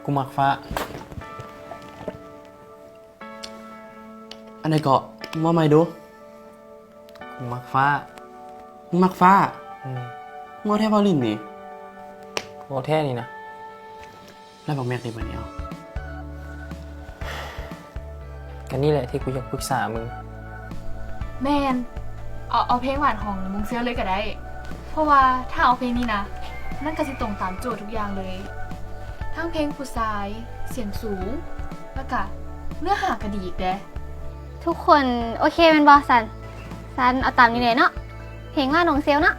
ກູມັກຟ້າ. ອັນໃດເກາະ? ເວົ້າໃໝ່ດູ. ກູມັກຟ້າ. ມຶງມັກຟ້າ? ອືມ. ເວົ້າແທ້ເວົ້າຫຼິ້ນນີ້? ເວົ້າແທ້ນີ້ນະ. ແລ້ວບັກແມັກເດບັດນີ້? ເອົາ ກະນີ້ແຫຼະທີ່ກູຢາກປຶກສາມຶງ. ແມ່ນ. ເອົາ ເອົາເພງຫວານຂອງວົງເຊວເລີຍກະໄດ້. ເພາະວ່າຖ້າເອົາເພງນີ້ນະ ມັນກະຊິຕົງຕາມໂຈດທຸກຢ່າງເລີຍ. ທັງເພງຜູ້ຊາຍ, ສຽງສູງ, ແລ້ວກະເນື້ອຫາກະດີອີກເດ້. ທຸກຄົນໂອເຄແມ່ນບໍ່? ຊັ້ນ ຊັ້ນເອົາຕາມນີ້ເລີຍເນາະ. ເພງຫວານວົງເຊວເນາະ.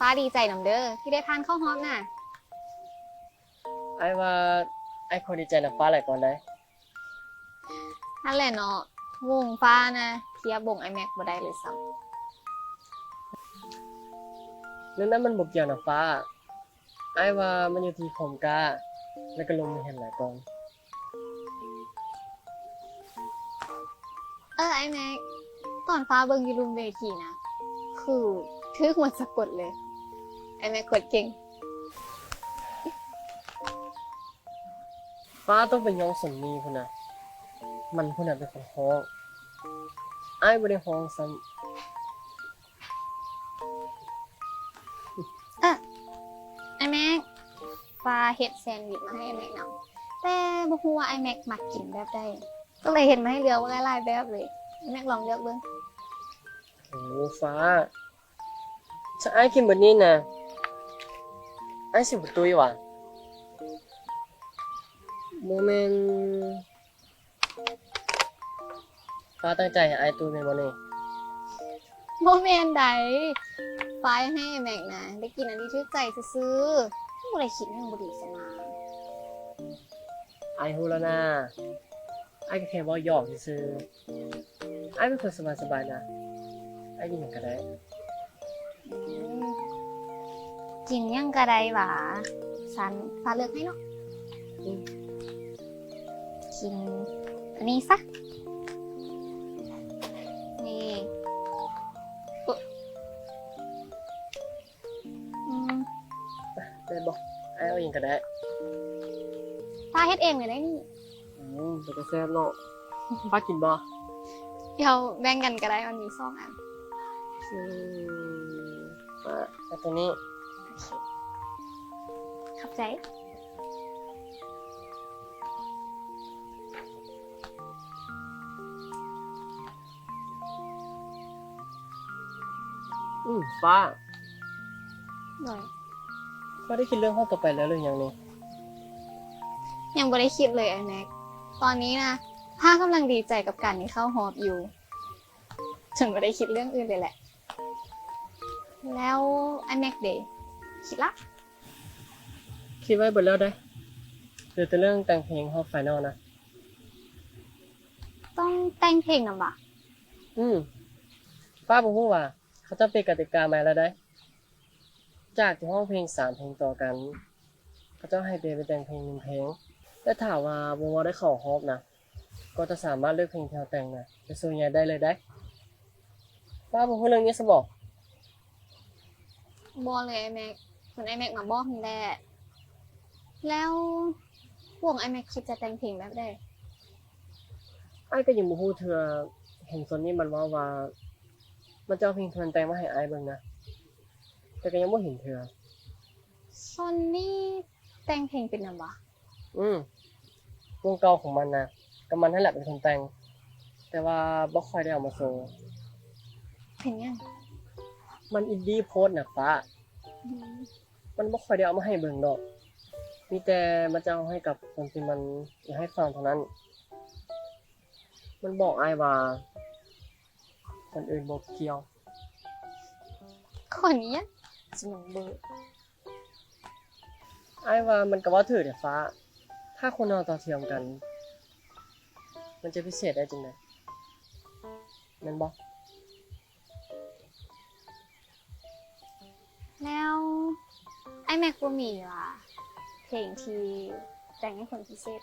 ຟ້າດີໃຈນຳເດີ ທີ່ໄດ້ຜ່ານເຂົ້າຮອບນະ. ອ້າຍວ່າ ອ້າຍຄວນດີໃຈນຳຟ້າຫຼາຍກ່ອນໃດ໋. ຫັ້ນແຫຼະເນາະ ວົງຟ້ານະ ທຽບວົງອ້າຍແມັກບໍ່ໄດ້ເລີຍຊ້ຳ. ເລື່ອງນັ້ນມັນບໍ່ກ່ຽວນຳຟ້າ. ອ້າຍວ່າມັນຢູ່ທີ່ຄວາມກ້າ ແລະກະລົງມືເຮັດຫຼາຍກ່ອນ. ເອີ ອ້າຍແມັກ ຕອນຟ້າເບິ່ງຢູ່ລຸ່ມເວທີນະ ຄືຖືກໝົດສະກົດເລີຍ. ອ້າຍແມັກໂຄດເກັ່ງ. ຟ້າຕ້ອງໄປຍ້ອງຊົນນີ້ພຸ້ນນະ ມັນພຸ້ນນະເປັນຄົນຮ້ອງ ອ້າຍບໍ່ໄດ້ຮ້ອງຊ້ຳ. ເອີ ອ້າຍແມັກ ຟ້າເຮັດແຊນວິດມາໃຫ້ອ້າຍແມັກນຳ ແຕ່ບໍ່ຮູ້ວ່າອ້າຍແມັກມັກກິນແບບໃດ ກໍເລີຍເຮັດມາໃຫ້ເລືອກຫຼາຍໆແບບເລີຍ. ອ້າຍແມັກລອງເລືອກເບິ່ງ. ໂອ້ ຟ້າ ຖ້າອ້າຍກິນເບິດນີ້ນະ ອ້າຍຊິບໍ່ຕຸ້ຍຫວາ? ບໍ່ແມ່ນ ຟ້າຕັ້ງໃຈໃຫ້ອ້າຍຕຸ້ຍແມ່ນບໍ່ນີ້? ບໍ່ແມ່ນໃດ໋ ຟ້າຢາກໃຫ້ອ້າຍແມັກນະໄດ້ກິນອັນທີ່ຖືກໃຈຊື່ໆ ບໍ່ໄດ້ຄິດຫຍັງບໍ່ດີຊັ້ນນາ. ອ້າຍຮູ້ແລ້ວນາ ອ້າຍກໍແຄ່ເວົ້າຢອກຊື່ໆ. ອ້າຍເປັນຄົນສະບາຍໆນະ ອ້າຍກິນຫຍັງກໍໄດ້. ອືມ ກິນຫຍັງກໍໄດ້ຫວາ? ຊັ້ນຟ້າເລືອກໃຫ້ເນາະ. ອືມ ກິນອັນນີ້ຊະ ນີ້. ອືມ ໄດ້ບໍ່? ອ້າຍເອົາອີ່ຫຍັງກໍໄດ້. ຟ້າເຮັດເອງເລີຍເດ້ນີ້. ອືມ ເປັນຕາແຊບເນາະ. ຟ້າກິນບໍ່? ດຽວແບ່ງກັນກໍໄດ້ ມັນມີສອງອັນ. ອືມ ເອົາໂຕນີ້. ໂອເຄ ຂອບໃຈ. ອືມ ຟ້າ. ໂດຍ. ເຈົ້າໄດ້ຄິດເລື່ອງຮອບຕໍ່ໄປແລ້ວຫຼືຍັງນີ້? ຍັງບໍ່ໄດ້ຄິດເລີຍອ້າຍແມັກ. ຕອນນີ້ນະ ຟ້າກຳລັງດີໃຈກັບການໄດ້ເຂົ້າຮອບຢູ່ ຈົນບໍ່ໄດ້ຄິດເລື່ອງອື່ນເລີຍແຫຼະ. ແລ້ວອ້າຍແມັກເດ ຄິດລະ? ຄິດໄວ້ເບິດແລ້ວເດ້. ເຫຼືອແຕ່ເລື່ອງແຕ່ງເພງຮອບໄຟນອລນະ. ຕ້ອງແຕ່ງເພງນຳຫວາ? ອືມ. ຟ້າບໍ່ຮູ້ຫວາ? ເຂົາເຈົ້າປ່ຽນກະຕິກາໃໝ່ແລ້ວເດ້. ຈາກທີ່ຮ້ອງເພງສາມເພງຕໍ່ກັນ ເຂົາເຈົ້າໃຫ້ປ່ຽນເປັນແຕ່ງເພງໜຶ່ງເພງ ແລະ ຖ້າວ່າວົງເຮົາໄດ້ເຂົ້າຮອບນະ ກໍຈະສາມາດເລືອກເພງທີ່ເຮົາແຕ່ງນະ ໄປໂຊໃຫຍ່ໄດ້ເລີຍເດ້. ຟ້າບໍ່ຮູ້ເລື່ອງນີ້ຊະບໍ? ບໍ່ເລີຍອ້າຍແມັກ, ເຫັນອ້າຍແມັກມາບອກນີ້ແຫຼະ. ແລ້ວວົງອ້າຍແມັກຄິດຈະແຕ່ງເພງແບບໃດ? ອ້າຍກໍຍັງບໍ່ຮູ້ເທື່ອ. ເຫັນຊອນນີ້ມັນເວົ້າວ່າ ມັນຈະເອົາເພງທີ່ມັນແຕ່ງມາໃຫ້ອ້າຍເບິ່ງນະ, ແຕ່ກໍຍັງບໍ່ເຫັນເທື່ອ. ຊອນນີ້ແຕ່ງເພງເປັນນຳຫວາ? ອືມ, ວົງເກົ່າຂອງມັນນະ ກໍມັນຫັ້ນແຫຼະເປັນຄົນແຕ່ງ. ແຕ່ວ່າບໍ່ຄ່ອຍໄດ້ເອົາມາໂຊ. ເປັນຫຍັງ? ມັນອິນດີໂພດນະຟ້າ. ອືມ. ມັນບໍ່ຄ່ອຍໄດ້ເອົາມາໃຫ້ເບິ່ງດອກ. ມີແຕ່ມັນຈະເອົາໃຫ້ກັບຄົນທີ່ມັນຢາກໃຫ້ຟັງເທົ່ານັ້ນ. ມັນບອກອ້າຍວ່າຄົນອື່ນບໍ່ກ່ຽວ. ຄົນຫຍັງ? ສະໝອງເບີ. ອ້າຍວ່າມັນກໍເວົ້າຖືກເດຟ້າ. ຖ້າຄົນເຮົາເທົ່າທຽມກັນ ມັນຈະພິເສດໄດ້ຈັ່ງໃດ? ແມ່ນບໍ່? ແລ້ວອ້າຍແມັກບໍ່ມີຫວາ ເພງທີ່ແຕ່ງໃຫ້ຄົນພິເສດ?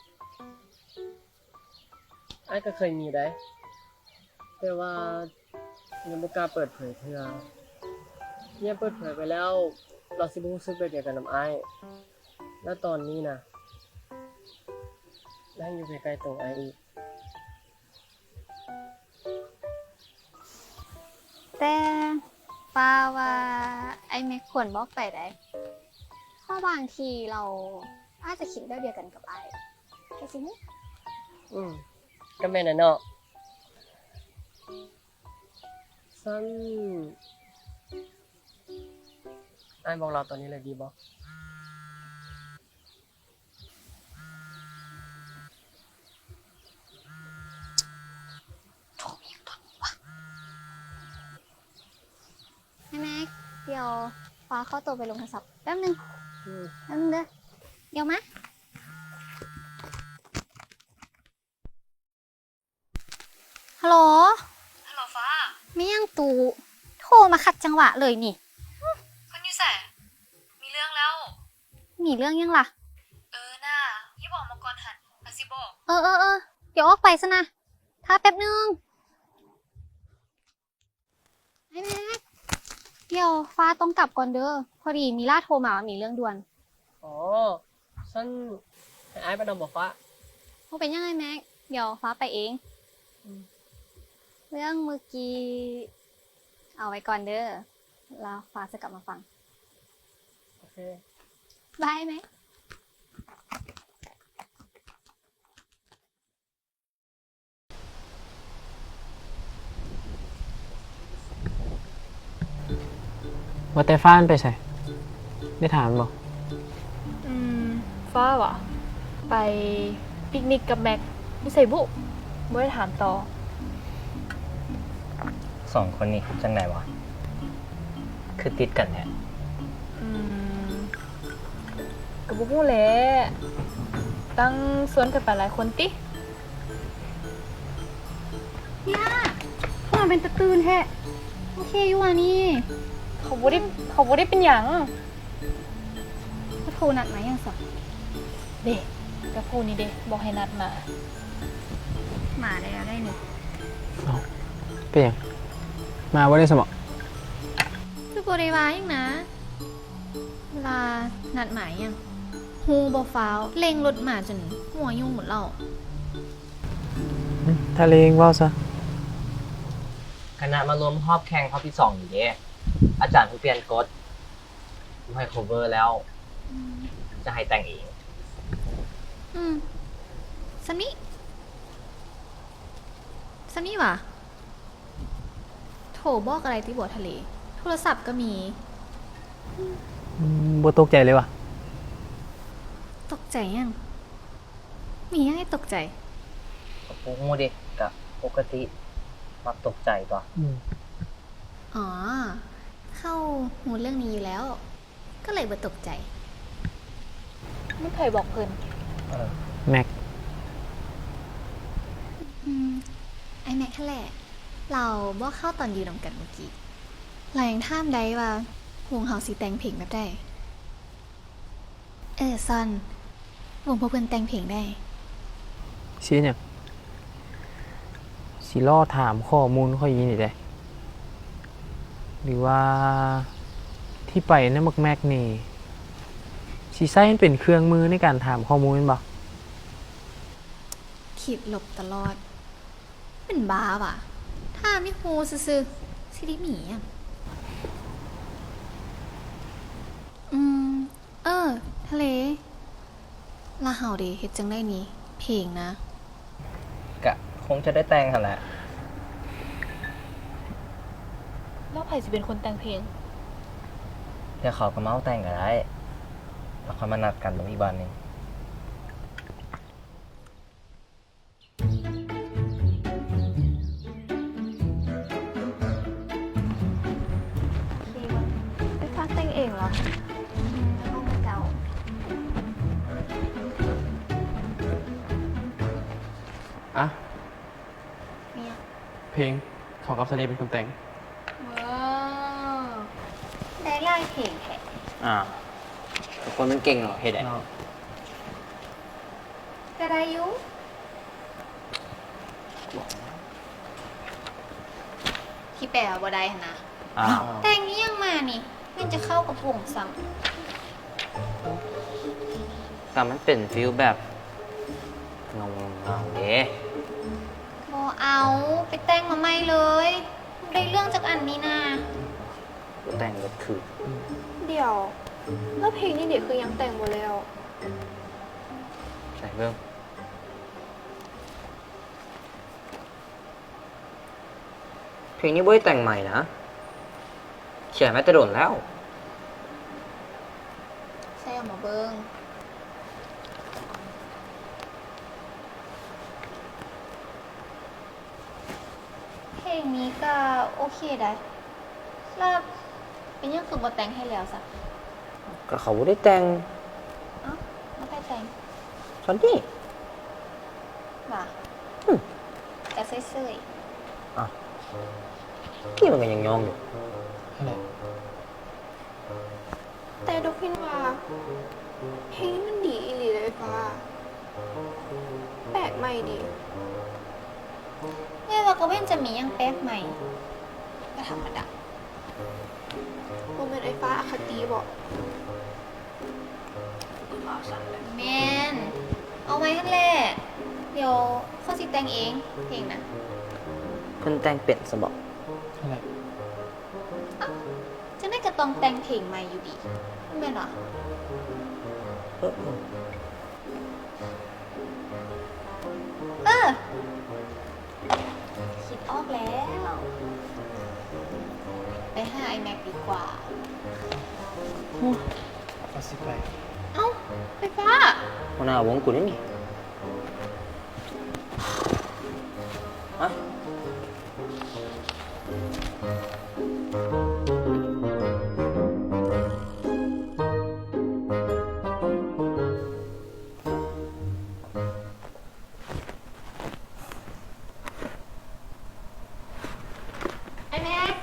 ອ້າຍກໍເຄີຍມີໄດ໋ ແຕ່ວ່າຍັງບໍ່ກ້າເປີດເຜີຍເທື່ອ. ຍາມເປີດເຜີຍໄປແລ້ວ ລາວຊິບໍ່ຮູ້ສຶກແບບດຽວກັນນຳອ້າຍ. ແລ້ວຕອນນີ້ນະ ລາວຍັງຢູ່ໃກ້ໆໂຕອ້າຍອີກ. ແຕ່ປ້າວ່າອ້າຍແມັກຄວນບອກໄປໄດ໋ ເພາະບາງທີລາວອາດຈະຄິດແບບດຽວກັນກັບອ້າຍ ໃຜຊິຮູ້? ອືມ ກໍແມ່ນແຫຼະເນາະ. ຊັ້ນອ້າຍບອກລາວຕອນນີ້ເລີຍດີບໍ່? ອ້າຍແມັກ ດຽວຟ້າຂໍໂຕໄປລົງໂທລະສັບແປັບໜຶ່ງ. ອືມ ແປັບໜຶ່ງເດີ ດຽວມາ. ຮັລໂຫຼ ຮັລໂຫຼຟ້າ. ແມ່ນຫຍັງຕູ້ ໂທມາຂັດຈັງຫວະເລີຍນີ້. ເພິ່ນຢູ່ໃສ? ມີເລື່ອງແລ້ວ. ມີເລື່ອງຫຍັງລະ? ເອີນາ ຢ່າບອກມາກ່ອນຫັ້ນ ຂ້ອຍຊິບອກ. ເອີໆໆ ດຽວອອກໄປຊັ້ນນະ ຖ້າແປັບໜຶ່ງ. ອ້າຍແມັກ ດຽວຟ້າຕ້ອງກັບກ່ອນເດີ ພໍດີມີຫຼ້າໂທມາວ່າມີເລື່ອງດ່ວນ. ອໍ ຊັ້ນໃຫ້ອ້າຍໄປນຳບໍ່ຟ້າ? ບໍ່ເປັນຫຍັງອ້າຍແມັກ ດຽວຟ້າໄປເອງ. ອືມ ເລື່ອງມື້ກີ້ເອົາໄວ້ກ່ອນເດີ ແລ້ວຟ້າຈະກັບມາຟັງ. ໂອເຄ ບາຍແມັກ. ວ່າແຕ່ຟ້າມັນໄປໃສ? ໄດ້ຖາມມັນບໍ່? ອືມ ຟ້າຫວາ? ໄປປິກນິກກັບແມັກ. ຢູ່ໃສບຸ? ບໍ່ໄດ້ຖາມຕໍ່. ສອງຄົນນີ້ຈັ່ງໃດຫວາ? ຄືຕິດກັນແທ້? ອືມ ກໍບໍ່ຮູ້ແຫຼະ ຕັ້ງຊວນກັນໄປຫຼາຍຄົນຕິ. ເນຍ ພວກມັນເປັນຕາຕື່ນແທ້. ໂອເຄຢູ່ຫວານີ້? ເຂົາບໍ່ໄດ້ ເຂົາບໍ່ໄດ້ເປັນຫຍັງ. ເຂົາໂທນັດມາຫຍັງຊະ? ເດ້ ກະຜູ້ນີ້ເດ້ ບອກໃຫ້ນັດມາ. ມາແລ້ວໄດ໋ນີ້. ເອົ້າ ເປັນຫຍັງ? ມາບໍ່ໄດ້ຊະບໍ? ຄືບໍ່ໄດ້ວ່າຫຍັງນະ. ລານັດມາຫຍັງ? ຮູ້ບໍ່ ຟ້າວເລັ່ງລົດມາຈົນຫົວຫຍຸ້ງໝົດແລ້ວ. ອືມ ທະເລງເວົ້າຊະ. ຄະນະມາລວມຮອບແຂ່ງຮອບທີສອງນີ້ເດ້ ອາຈານເພິ່ນປ່ຽນກົດ ບໍ່ໃຫ້ cover ແລ້ວ. ອືມ ຈະໃຫ້ແຕ່ງເອງ. ອືມ ສ່ຳນີ້ ສ່ຳນີ້ຫວາ? ໂທບອກກໍໄດ້ຕິບໍ່ທະເລ? ໂທລະສັບກໍມີ. ອືມ ບໍ່ຕົກໃຈເລີຍຫວາ? ຕົກໃຈຫຍັງ? ມີຫຍັງໃຫ້ຕົກໃຈ? ກໍບໍ່ຮູ້ເດ ກະປົກກະຕິ ມັກຕົກໃຈຕົວະ. ອືມ ອໍ ເຂົາຮູ້ເລື່ອງນີ້ຢູ່ແລ້ວ ກໍເລີຍບໍ່ຕົກໃຈ. ແມ່ນໃຜບອກເພິ່ນ? ເອີ ແມັກ. ອືມ ອ້າຍແມັກຫັ້ນແຫຼະ ລາວບອກເຮົາຕອນຢູ່ນຳກັນມື້ກີ້. ລາວຍັງຖາມໄດ້ວ່າວົງເຮົາຊິແຕ່ງເພງແບບໃດ. ເອີ ຊອນ ວົງພວກເພິ່ນແຕ່ງເພງໄດ້. ຊິເຮັດຫຍັງ? ຊິລໍຖາມຂໍ້ມູນຂ້ອຍຢູ່ນີ້ເດ້. ຫຼືວ່າທີ່ໄປນຳບັກແມັກນີ້ ຊິໃຊ້ມັນເປັນເຄື່ອງມືໃນການຖາມຂໍ້ມູນແມ່ນບໍ່? ຄິດລົບຕະຫຼອດ. ເປັນບ້າຫວາ? ຖາມໃຫ້ຮູ້ຊື່ໆ ຊິໄດ້ມີຫຍັງ? ອືມ ເອີ ທະເລ ລະເຮົາເດ ເຮັດຈັ່ງໃດນີ້? ເພງນະ. ກະຄົງຈະໄດ້ແຕ່ງຫັ້ນແຫຼະ. ແລ້ວໃຜຊິເປັນຄົນແຕ່ງເພງ? ດຽວເຂົາກໍມາເອົາແຕ່ງກໍໄດ້ ແລ້ວຄ່ອຍມານັດກັນເບິ່ງອີກບາດໜຶ່ງ. ເຄ ໄປຝາກແຕ່ງເອງເຫາະ? ອືມ ໃນຫ້ອງຂອງເຈົ້າ. ອະ ເປັນຫຍັງ? ເພງ ເຂົາກັບສະເໜ່ເປັນຄົນແຕ່ງ. ວ້າວ ໄດ້ຫຼາຍເພງແທ້. ອ້າວ ຄົນມັນເກັ່ງເນາະ ເຮັດໄດ້. ເນາະ ກະໄດ້ຢູ່. ທີ່ແປວ່າບໍ່ໄດ້ຫັ້ນນະ. ອ້າວ ແຕ່ງອີ່ຫຍັງມານີ້ ແມ່ນຈະເຂົ້າກັບວົງຊ້ຳ. ກະມັນເປັນຟີລແບບເງົາໆເດ້. ບໍ່ເອົາ ໄປແຕ່ງມາໃໝ່ເລີຍ ບໍ່ໄດ້ເລື່ອງຈັກອັນນີ້ນາ. ບໍ່ແຕ່ງກໍຄື. ດຽວ ແລ້ວເພງນີ້ເດ ຄືຍັງແຕ່ງບໍ່ແລ້ວ? ໃສ່ເບິ່ງ. ເພງນີ້ບໍ່ໄດ້ແຕ່ງໃໝ່ນະ ຂຽນມາແຕ່ດົນແລ້ວ. ໃສ່ອອກມາເບິ່ງ. ເພງນີ້ກະໂອເຄໄດ໋. ແລ້ວເປັນຫຍັງຄືບໍ່ແຕ່ງໃຫ້ແລ້ວຊະ? ກໍເຂົາບໍ່ໄດ້ແຕ່ງ. ເອົ້າ ແລ້ວໃຜແຕ່ງ? ຊອນນີ້. ຫວາ? ອືມ ກະເຊີຍໆ. ອ້າວ ນີ້ມັນກໍຍັງຍອມຢູ່ຫັ້ນແຫຼະ. ແຕ່ດົກເຫັນວ່າເພງນີ້ມັນດີອີ່ຫຼີເດ້ຟ້າ. ແປກໃໝ່ດີ. ແມ່ນວ່າກໍເຫັນຈະມີຫຍັງແປກໃໝ່ ກໍທຳມະດາ. ບໍ່ແມ່ນອ້າຍຟ້າອະຄະຕິບໍ? ແມ່ນ ເອົາໄວ້ຫັ້ນແຫຼະ. ດຽວຂ້ອຍຊິແຕ່ງເອງ ເພງນະ. ເພິ່ນແຕ່ງເປັນຊະບໍ? ຫັ້ນແຫຼະ. ເອົ້າ ຈັ່ງໃດກໍຕ້ອງແຕ່ງເພງໃໝ່ຢູ່ດີ ແມ່ນບໍ່? ເອີ ເອີ ຄິດອອກແລ້ວ ໄປຫາອ້າຍແມັກດີກວ່າ. ໂອ້ ຂ້ອຍຊິໄປ. ເອົ້າ ໄຟຟ້າ ຫົວໜ້າວົງກູເດ້ນີ້. ຮະ? ອ້າຍແມັກ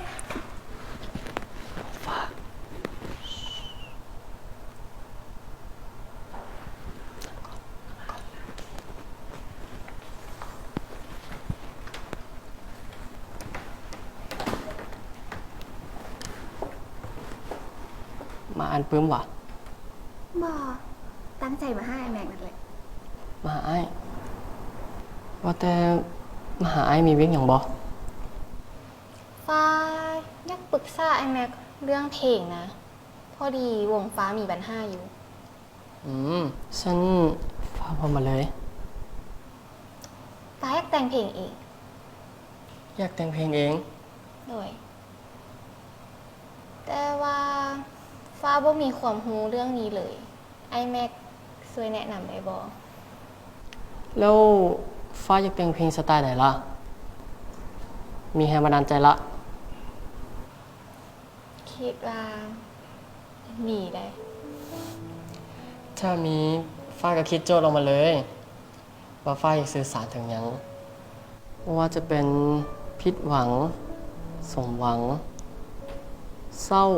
ມາອ່ານປຶ້ມຫວາ? ບໍ່, ຕັ້ງໃຈມາຫາອ້າຍແມັກນັ້ນແຫຼະ. ມາຫາອ້າຍ? ວ່າແຕ່ມາຫາອ້າຍມີວຽກຫຍັງບໍ່? ຟ້າຢາກປຶກສາອ້າຍແມັກເລື່ອງເພງນະ, ພໍດີວົງຟ້າມີບັນຫາຢູ່. ອືມ, ຊັ້ນຟ້າເວົ້າມາເລີຍ. ຟ້າຢາກແຕ່ງເພງເອງ. ຢາກແຕ່ງເພງເອງ? ໂດຍ. ແຕ່ວ່າຟ້າບໍ່ມີຄວາມຮູ້ເລື່ອງນີ້ເລີຍ, ອ້າຍແມັກຊ່ວຍແນະນຳໄດ້ບໍ່? ແລ້ວຟ້າຢາກແຕ່ງເພງສະໄຕລ໌ໃດລະ? ມີແຮງບັນດານໃຈລະ? ຄິດວ່າມີໄດ໋. ຖ້າມີ, ຟ້າກໍຄິດໂຈດອອກມາເລີຍ ວ່າຟ້າຢາກສື່ສານເຖິງຫຍັງ, ບໍ່ວ່າຈະເປັນຜິດຫວັງ, ສົມຫວັງ, ເສົ້າ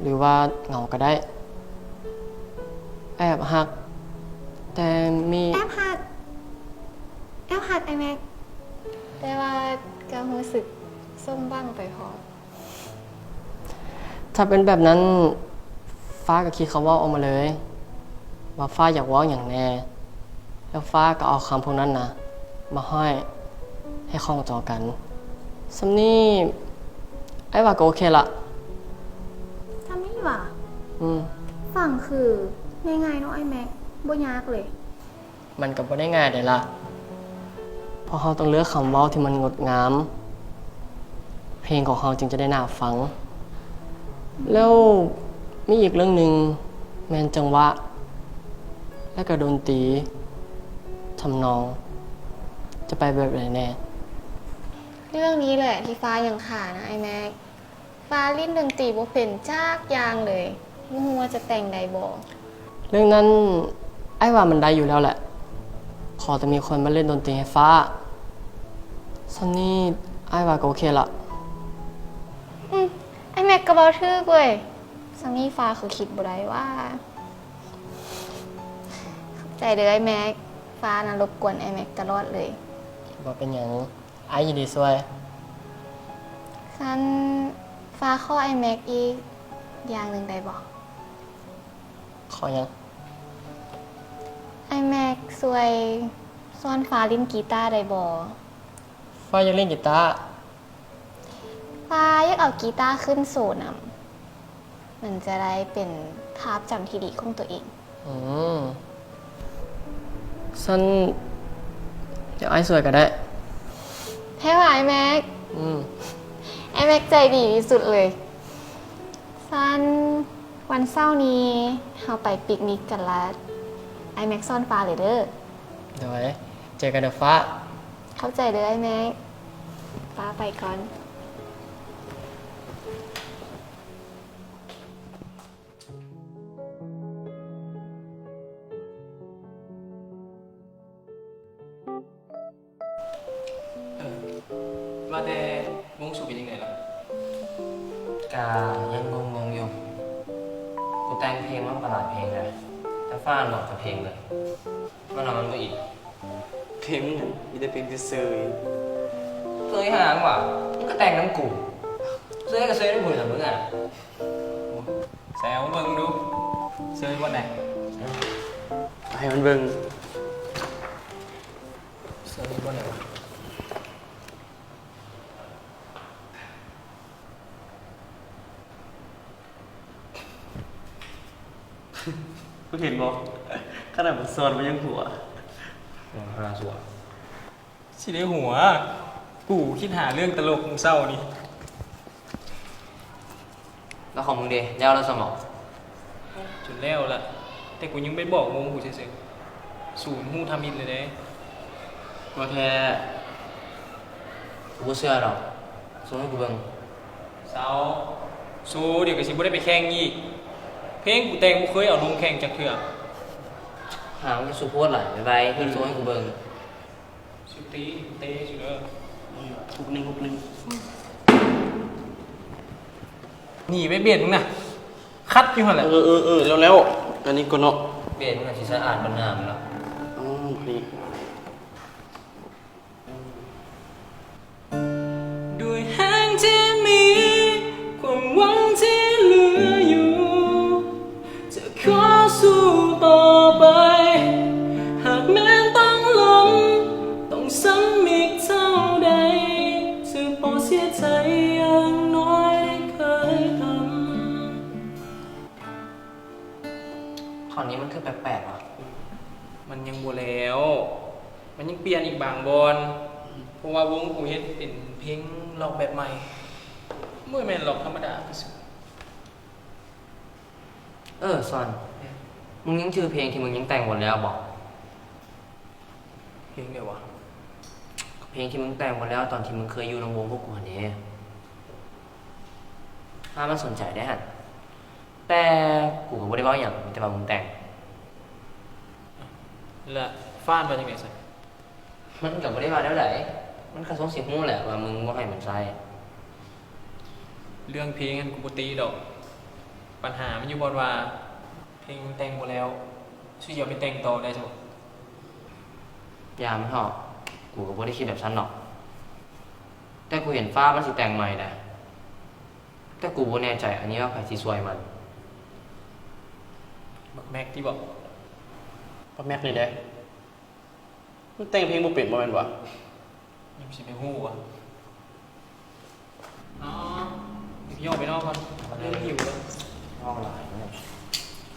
ຫຼືວ່າເຫງົາກໍໄດ້. ແອບຮັກ, ແຕ່ມີ, ແອບຮັກ, ແອບຮັກອ້າຍແມັກ, ແຕ່ວ່າກໍຮູ້ສຶກສົມຫວັງໄປພ້ອມ. ຖ້າເປັນແບບນັ້ນ, ຟ້າກໍຂີດຄຳເວົ້າອອກມາເລີຍ ວ່າຟ້າຢາກເວົ້າຫຍັງແດ່, ແລ້ວຟ້າກໍເອົາຄຳພວກນັ້ນນະ ມາຫ້ອຍໃຫ້ຂ້ອງຈອງກັນ. ສ່ຳນີ້ອ້າຍວ່າກໍໂອເຄລະ. ສ່ຳນີ້ຫວາ? ອືມ. ຟັງຄືງ່າຍໆເນາະອ້າຍແມັກ, ບໍ່ຍາກເລີຍ. ມັນກໍບໍ່ໄດ້ງ່າຍໃດລະ, ເພາະເຮົາຕ້ອງເລືອກຄຳເວົ້າທີ່ມັນງົດງາມ, ເພງຂອງເຮົາຈຶ່ງຈະໄດ້ໜ້າຟັງ. ແລ້ວມີອີກເລື່ອງໜຶ່ງ ແມ່ນຈັງຫວະ ແລະກະດົນຕີ ທຳນອງ ຈະໄປແບບໃດແນ່? ເລື່ອງນີ້ແຫຼະທີ່ຟ້າຍັງຄານະອ້າຍແມັກ. ຟ້າຫຼິ້ນດົນຕີບໍ່ເປັນຈັກຢ່າງເລີຍ, ບໍ່ຮູ້ວ່າຈະແຕ່ງໄດ້ບໍ່? ເລື່ອງນັ້ນອ້າຍວ່າມັນໄດ້ຢູ່ແລ້ວແຫຼະ, ຂໍແຕ່ມີຄົນມາຫຼິ້ນດົນຕີໃຫ້ຟ້າ. ສ່ຳນີ້ອ້າຍວ່າກໍໂອເຄລະ. ອືມ, ອ້າຍແມັກກໍເວົ້າຖືກເວີຍ. ສ່ຳນີ້ຟ້າຄືຄິດບໍ່ໄດ້ວ່າ. ຂອບໃຈເດີອ້າຍແມັກ, ຟ້ານະລົບກວນອ້າຍແມັກຕະຫຼອດເລີຍ. ບໍ່ເປັນຫຍັງ. ອ້າຍຍິນດີຊ່ວຍ. ຊັ້ນຟ້າຂໍອ້າຍແມັກອີກຢ່າງໜຶ່ງໄດ້ບໍ່? ຂໍຫຍັງ? ອ້າຍແມັກຊ່ວຍສອນຟ້າຫຼິ້ນກີຕາໄດ້ບໍ່? ຟ້າຢາກຫຼິ້ນກີຕາ. ຟ້າຢາກເອົາກີຕາຂຶ້ນໂຊນຳ. ມັນຈະໄດ້ເປັນພາບຈຳທີ່ດີຂອງຕົວເອງ. ອືມ, ຊັ້ນດຽວອ້າຍຊ່ວຍກໍໄດ້. ແທ້ຫວາອ້າຍແມັກ? ອືມ, ອ້າຍແມັກໃຈດີທີ່ສຸດເລີຍ. ຊັ້ນວັນເສົານີ້ເຮົາໄປປິກນິກກັນລະ, ອ້າຍແມັກສອນຟ້າເລີຍເດີ. ໂດຍ, ເຈີກັນເດີຟ້າ. ຂອບໃຈເດີອ້າຍແມັກ, ຟ້າໄປກ່ອນ. ເອີ ວ່າແຕ່ວົງສູເປັນຈັ່ງໃດລະ? ກະຍັງງົງໆຢູ່. ກູແຕ່ງເພງມາບັກຫຼາຍເພງແລ້ວ, ແຕ່ຟ້າຫຼອກແຕ່ເພງເລີຍ. ມັນວ່າມັນບໍ່ອິນ. ເພງຫຍັງ? ມີແຕ່ເພງເຊີຍໆ. ເຊີຍຫາງຫວາ? ມຶງກໍແຕ່ງນຳກູ. ເຊີຍກໍເຊີຍນຳກູລະມຶງອະ. ໃສ່ເອົາມາເບິ່ງດູ. ເຊີຍບ່ອນໃດ? ໃຫ້ມັນເບິ່ງ. ເຊີຍບ່ອນໃດວະ? ມຶງເຫັນບໍ່? ຂະໜາດບໍ່ສອນມັນຍັງຫົວ. ຫົວຫາຊົ່ວ. ຊິໄດ້ຫົວ. ກູຄິດຫາເລື່ອງຕະຫຼົກມື້ເຊົ້ານີ້. ແລ້ວຂອງມຶງເດ ແລ້ວແລ້ວຊັ້ນບໍ? ຈົນແລ້ວລະ, ແຕ່ກູຍັງໄປບອກວົງກູເສີຍໆ. ສູນຮູ້ທຳອິດເລີຍເດ້. ບໍ່ແທ້, ກູບໍ່ເຊື່ອດອກ. ໂຊໃຫ້ກູເບິ່ງ. ເຊົາ, ໂຊດຽວກໍຊິບໍ່ໄດ້ໄປແຂ່ງອີກ. ເພງກູແຕ່ງບໍ່ເຄີຍເອົາລົງແຂ່ງຈັກເທື່ອ. ຫາ ມຶງກໍສູ້ໂພດຫຼາຍ. ໄວໆ, ໂຊໃຫ້ກູເບິ່ງ. ສຸດຕີເຕະສຸດເດີ. ຮຸກໜຶ່ງ ຮຸກໜຶ່ງ. ໜີໄປເບດມຶງນະ, ຂັດຢູ່ຫັ້ນແຫຼະ. ເອີໆໆ ແລ້ວໆ ອັນນີ້ກໍເນາະ. ເບດມັນກໍຊິສະອາດປານນ້ຳລະ. ອໍ ນີ້. ດ້ວຍແຮງທີ່ມີ ຄວາມຫວັງທີ່ເຫຼືອຢູ່ ຈະຂໍສູ້ຕໍ່ໄປ ຫາກແມ່ນຕ້ອງລົ້ມ ຕ້ອງຊ້ຳອີກເທົ່າໃດ ຈະບໍ່ເສຍໃຈຢ່າງນ້ອຍໄດ້ເຄີຍທຳ. ທ່ອນນີ້ມັນຄືແປກໆວະ. ມັນຍັງບໍ່ແລ້ວ, ມັນຍັງປ່ຽນອີກບາງບ່ອນ, ເພາະວ່າວົງກູເຮັດເປັນເພງລັອກແບບໃໝ່, ບໍ່ແມ່ນລັອກທຳມະດາຄື. ເອີ ຊອນ, ອືມ ມຶງຍັງຈື່ເພງທີ່ມຶງຍັງແຕ່ງບໍ່ແລ້ວບໍ່? ເພງໃດວະ? ເພງທີ່ມຶງແຕ່ງບໍ່ແລ້ວຕອນທີ່ມຶງເຄີຍຢູ່ນຳວົງພວກກູຫັ້ນເດ. ຖ້າມັນສົນໃຈໄດ້ຫັ້ນ. ແຕ່ກູກໍບໍ່ໄດ້ເວົ້າຫຍັງ, ມີແຕ່ວ່າມຶງແຕ່ງ. ແລ້ວຟ້ານວ່າຈັ່ງໃດຊັ້ນ? ມັນກໍບໍ່ໄດ້ວ່າແນວໃດ, ມັນກໍຊົງຊິຮູ້ແຫຼະວ່າມຶງບໍ່ໃຫ້ມັນໃຊ້. ເລື່ອງເພງຫັ້ນກູບໍ່ຕິດອກ, ບັນຫາມັນຢູ່ບ່ອນວ່າເພງມັນແຕ່ງບໍ່ແລ້ວ, ຊິເອົາໄປແຕ່ງຕໍ່ໄດ້ຊັ້ນ. ຢ່າມັນເຖາະ, ກູກໍບໍ່ໄດ້ຄິດແບບຊັ້ນດອກ. ແຕ່ກູເຫັນຟ້າມັນຊິແຕ່ງໃໝ່ນະ. ແຕ່ກູບໍ່ແນ່ໃຈອັນນີ້ວ່າໃຜຊິຊ່ວຍມັນ. ບັກແມັກຕິບໍ? ບັກແມັກນີ້ເດ້. ມັນແຕ່ງເພງບໍ່ເປັນບໍ່ແມ່ນຫວາ? ຍັງຊິໄປຮູ້ຫວາ? ອໍ ດຽວພີ່ອອກໄປນອກກ່ອນ, ເລີ່ມຫິວແລ້ວ. ເວົ້າຫຼາຍແທ້.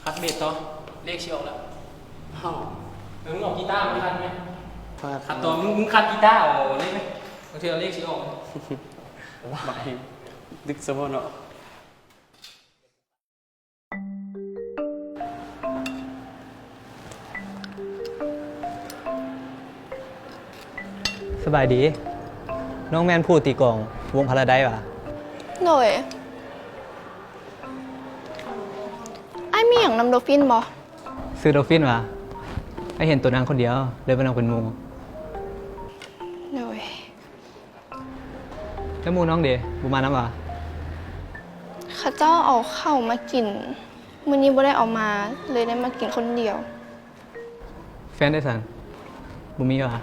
ຄັດເບດຕໍ່, ເລກຊິອອກແລ້ວ. ເອີ ມຶງເອົາກີຕາມາຄັດໄໝ? ຄັດຕໍ່. ມຶງ ມຶງຄັດກີຕາເອົາເລກໄໝ? ບາງເທື່ອເລກຊິອອກ. ເອີ ບັກແຮງ ດຶກສະເພາະເນາະ. ສະບາຍດີ. ນ້ອງແມ່ນຜູ້ຕີກອງວົງພາລາໄດຫວາ? ໂດຍ. ອ້າຍມີຫຍັງນຳໂດຟິນບໍ່? ຊື່ໂດຟິນຫວາ? ອ້າຍເຫັນໂຕນາງຄົນດຽວ ເລີຍມານັ່ງເປັນໝູ່. ໂດຍ. ແລ້ວໝູ່ນ້ອງເດ ບໍ່ມານຳຫວາ? ເຂົາເຈົ້າເອົາເຂົ້າມາກິນ, ມື້ນີ້ບໍ່ໄດ້ເອົາມາ ເລີຍໄດ້ມາກິນຄົນດຽວ. ແຟນເດຊັ້ນ? ບໍ່ມີຫວາ?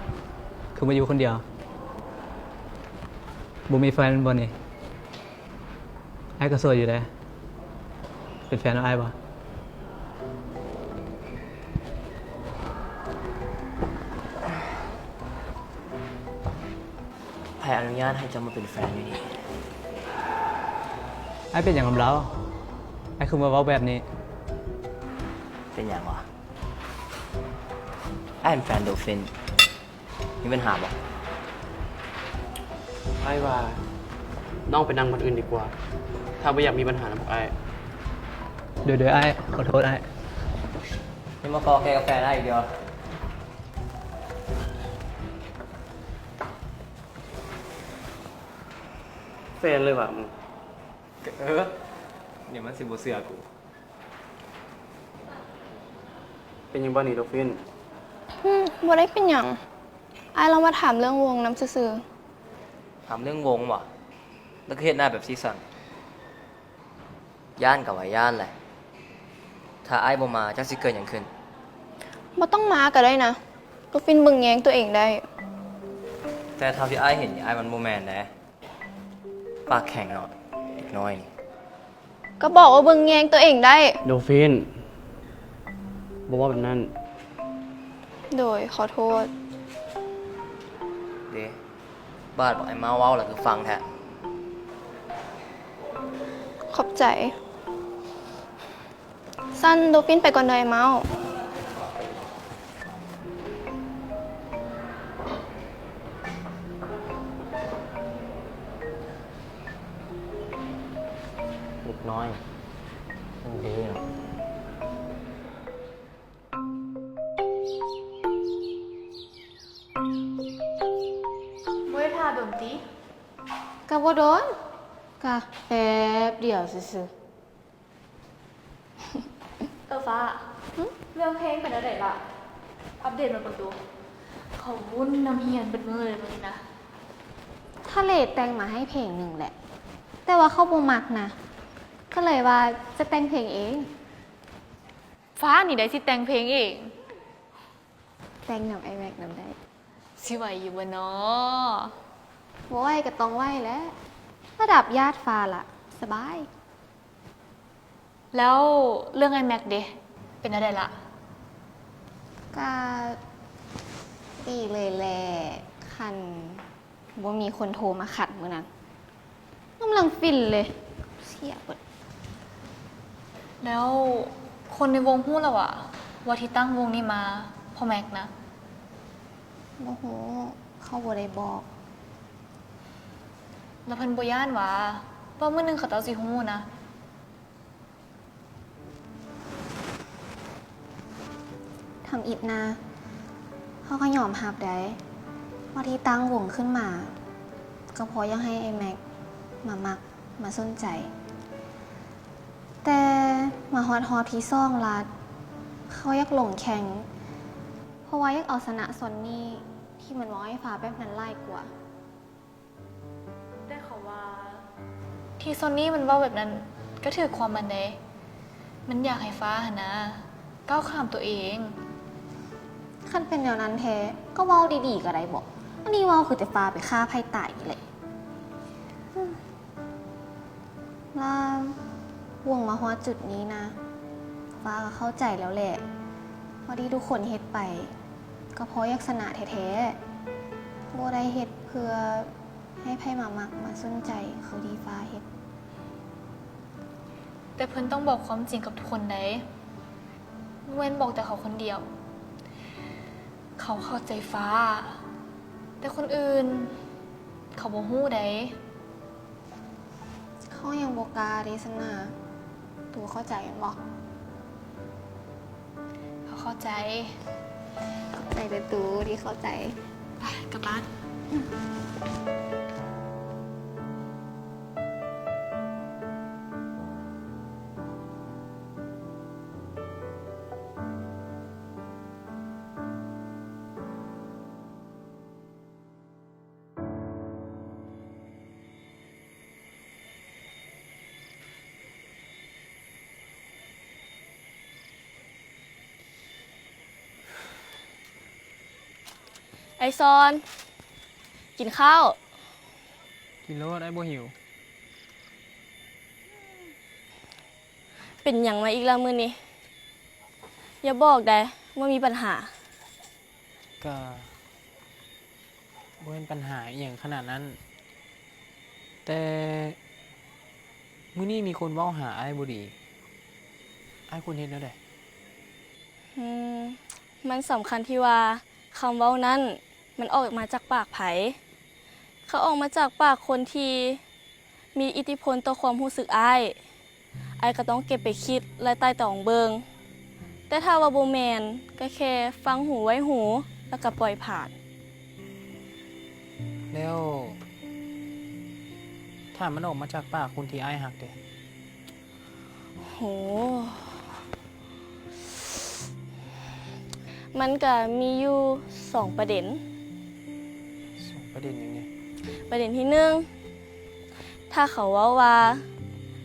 ຄືມາຢູ່ຄົນດຽວ? ບໍ່ມີແຟນບໍ່ນີ້? ອ້າຍກໍໂສດຢູ່ເດ້. ເປັນແຟນນຳອ້າຍບໍ່? ໃຜອະນຸຍາດໃຫ້ເຈົ້າມາເປັນແຟນຢູ່ນີ້? ອ້າຍເປັນຫຍັງນຳລາວ? ອ້າຍຄືມາເວົ້າແບບນີ້? ເປັນຫຍັງຫວາ? ອ້າຍເປັນແຟນໂດຟິນ. ມີບັນຫາບໍ່? ອ້າຍວ່ານ້ອງໄປນັ່ງບ່ອນອື່ນດີກວ່າ ຖ້າບໍ່ຢາກມີບັນຫານຳພວກອ້າຍ. ໂດຍ ໂດຍ ອ້າຍ ຂໍໂທດອ້າຍ. ຍັງມາຂໍແກ່ກາແຟອ້າຍອີກດຽວ. ແຟນເລີຍຫວາມຶງ? ເອີ ດຽວມັນຊິບໍ່ເຊື່ອກູ. ເປັນຫຍັງບໍ່ນີ້ໂດຟິນ? ອືມ ບໍ່ໄດ້ເປັນຫຍັງ. ອ້າຍລອງມາຖາມເລື່ອງວົງນຳຊື່ໆ. ຖາມເລື່ອງວົງຫວາ? ແລ້ວຄືເຮັດໜ້າແບບຊີ້ຊັ້ນ? ຢ້ານກໍວ່າຢ້ານແຫຼະ. ຖ້າອ້າຍບໍ່ມາ ຈັກຊິເກີດຫຍັງຂຶ້ນ? ບໍ່ຕ້ອງມາກໍໄດ້ນະ. ໂດຟິນເບິ່ງແຍງຕົວເອງໄດ້. ແຕ່ເທົ່າທີ່ອ້າຍເຫັນນີ້ ອ້າຍມັນບໍ່ແມ່ນເດ້. ປາກແຂງເນາະ ເດັກນ້ອຍນີ້. ກໍບອກວ່າເບິ່ງແຍງຕົວເອງໄດ້. ໂດຟິນ ບໍ່ເວົ້າແບບນັ້ນ. ໂດຍ ຂໍໂທດ. ເດ້ ບາດບອກໃຫ້ມາເວົ້າ ແລ້ວຄືຟັງແທ້. ຂອບໃຈ. ຊັ້ນໂດຟິນໄປກ່ອນເດີອ້າຍເມົາ. ເດັກນ້ອຍມັນດື້ເນາະ. ບໍ່ໄດ້ຖ້າດົນຕິ? ກະບໍ່ດົນ ກະແປັບດຽວຊື່ໆ. ເອີ ຟ້າ ຫຶ? ເລື່ອງເພງເປັນແນວໃດລະ? ອັບເດດມາເບິ່ງດູ. ເຂົາວຸ້ນນຳຮຽນເບິດມື້ເລີຍມື້ນີ້ນະ. ທະເລແຕ່ງມາໃຫ້ເພງໜຶ່ງແຫຼະ ແຕ່ວ່າເຂົາບໍ່ມັກນະ ກໍເລີຍວ່າຈະແຕ່ງເພງເອງ. ຟ້ານີ້ໃດ໋ຊິແຕ່ງເພງເອງ. ແຕ່ງນຳອ້າຍແມັກນຳໄດ້. ຊິໄຫວຢູ່ບໍ່ນໍ? ບໍ່ໄຫວກໍຕ້ອງໄຫວແຫຼະ ລະດັບຍາດຟ້າລະ ສະບາຍ. ແລ້ວເລື່ອງອ້າຍແມັກເດ ເປັນແນວໃດລະ? ກະດີເລີຍແຫຼະ ຄັນບໍ່ມີຄົນໂທມາຂັດມື້ນັ້ນ ກຳລັງຟິນເລີຍ ເສຍເບິດ. ແລ້ວຄົນໃນວົງຮູ້ລະຫວາ ວ່າທີ່ຕັ້ງວົງນີ້ມາເພາະແມັກນະ? ບໍ່ຮູ້ ເຂົາບໍ່ໄດ້ບອກ. ແລ້ວເພິ່ນບໍ່ຢ້ານຫວາ ວ່າມື້ໜຶ່ງເຂົາເຈົ້າຊິຮູ້ນະ? ທຳອິດນາ ເຮົາກໍຍອມຮັບໄດ໋ ວ່າທີ່ຕັ້ງວົງຂຶ້ນມາ ກໍເພາະຢາກໃຫ້ອ້າຍແມັກມາມັກ ມາສົນໃຈ. ແຕ່ມາຮອດຮອບທີສອງລະ ເຂົາຢາກລົງແຂ່ງ ເພາະວ່າຢາກເອົາຊະນະຊອນນີ້ ທີ່ມັນເວົ້າໃຫ້ຟ້າແບບນັ້ນຫຼາຍກວ່າ. ແຕ່ເຂົາວ່າ ທີ່ຊອນນີ້ມັນເວົ້າແບບນັ້ນ ກໍຖືກຄວາມມັນເດ້ ມັນຢາກໃຫ້ຟ້າຫັ້ນນາ ກ້າວຂ້າມຕົວເອງ. ຄັນເປັນແນວນັ້ນແທ້ ກໍເວົ້າດີໆກໍໄດ້ບໍ? ອັນນີ້ເວົ້າຄືແຕ່ຟ້າໄປຂ້າໃຜຕາຍນີ້ແຫຼະ. ລະວົງມາຮອດຈຸດນີ້ນະ ຟ້າກໍເຂົ້າໃຈແລ້ວແຫຼະ ວ່າທີ່ທຸກຄົນເຮັດໄປ ກໍເພາະຢາກຊະນະແທ້ໆ ບໍ່ໄດ້ເຮັດເພື່ອ ໃຫ້ໃຜມາມັກມາສົນໃຈຄືທີ່ຟ້າເຮັດ. ແຕ່ເພິ່ນຕ້ອງບອກຄວາມຈິງກັບທຸກຄົນໃດ໋ ບໍ່ແມ່ນບອກແຕ່ເຂົາຄົນດຽວ. ເຂົາເຂົ້າໃຈຟ້າ ແຕ່ຄົນອື່ນເຂົາບໍ່ຮູ້ໃດ໋. ນ້ອງຍັງບໍ່ກ້າເດ້ຊັ້ນນາ. ໂຕເຂົ້າໃຈແມ່ນບໍ່? ເຂົາເຂົ້າໃຈ. ຂອບໃຈເດີໂຕທີ່ເຂົ້າໃຈ. ໄປ ກັບບ້ານ. ອ້າຍຊອນ ກິນເຂົ້າ. ກິນໂລດ, ອ້າຍບໍ່ຫິວ. ເປັນຫຍັງມາອີກລະມື້ນີ້? ຢ່າບອກໄດ໋ວ່າມີບັນຫາ. ກະບໍ່ແມ່ນບັນຫາອີ່ຫຍັງຂະໜາດນັ້ນ, ແຕ່ມື້ນີ້ມີຄົນເວົ້າຫາອ້າຍບໍ່ດີ, ອ້າຍຄວນເຮັດແນວໃດ? ອືມ, ມັນສຳຄັນທີ່ວ່າຄຳເວົ້ານັ້ນມັນອອກມາຈາກປາກໃຜ. ຖ້າອອກມາຈາກປາກຄົນທີ່ ມີອິດທິພົນຕໍ່ຄວາມຮູ້ສຶກອ້າຍ, ອ້າຍກໍຕ້ອງເກັບໄປຄິດ ແລະ ໄຕ່ຕອງເບິ່ງ. ແຕ່ຖ້າວ່າບໍ່ແມ່ນ, ກໍແຄ່ຟັງຫູໄວ້ຫູ ແລ້ວກໍປ່ອຍຜ່ານ. ແລ້ວ ຖ້າມັນອອກມາຈາກປາກຄົນທີ່ອ້າຍຮັກເດ? ໂຫ ມັນກະມີຢູ່ສອງປະເດັນ. ສອງປະເດັນຫຍັງແດ່? ປະເດັນທີໜຶ່ງ, ຖ້າເຂົາເວົ້າວ່າ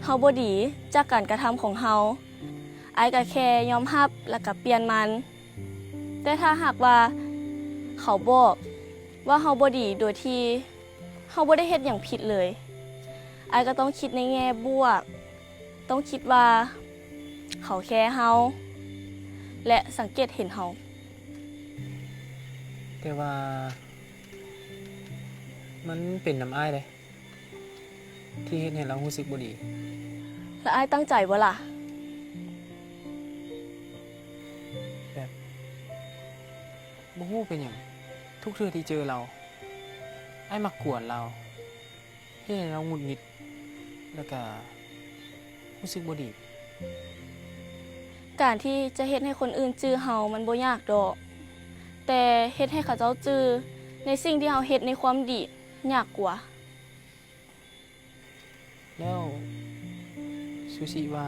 ເຮົາບໍ່ດີຈາກການກະທຳຂອງເຮົາ, ອ້າຍກະແຄ່ຍອມຮັບ ແລ້ວກະປ່ຽນມັນ. ແຕ່ຖ້າຫາກວ່າເຂົາບອກວ່າເຮົາບໍ່ດີໂດຍທີ່ ເຮົາບໍ່ໄດ້ເຮັດຫຍັງຜິດເລີຍ, ອ້າຍກໍຕ້ອງຄິດໃນແງ່ບວກ, ຕ້ອງຄິດວ່າເຂົາແຄເຮົາ ແລະ ສັງເກດເຫັນເຮົາ. ແຕ່ວ່າມັນເປັນນຳອ້າຍເດ້ ທີ່ເຮັດໃຫ້ລາວຮູ້ສຶກບໍ່ດີ. ແລ້ວອ້າຍຕັ້ງໃຈບໍ່ລະ? ແບບ ບໍ່ຮູ້ເປັນຫຍັງ, ທຸກເທື່ອທີ່ເຈີລາວ, ອ້າຍມັກກວນລາວ, ເຮັດໃຫ້ລາວຫງຸດຫງິດ ແລ້ວກະຮູ້ສຶກບໍ່ດີ. ການທີ່ຈະເຮັດໃຫ້ຄົນອື່ນຈື່ເຮົາມັນບໍ່ຍາກດອກ, ແຕ່ເຮັດໃຫ້ເຂົາເຈົ້າຈື່ໃນສິ່ງທີ່ເຮົາເຮັດໃນຄວາມດີຍາກກວ່າ. ແລ້ວຊູຊິວ່າ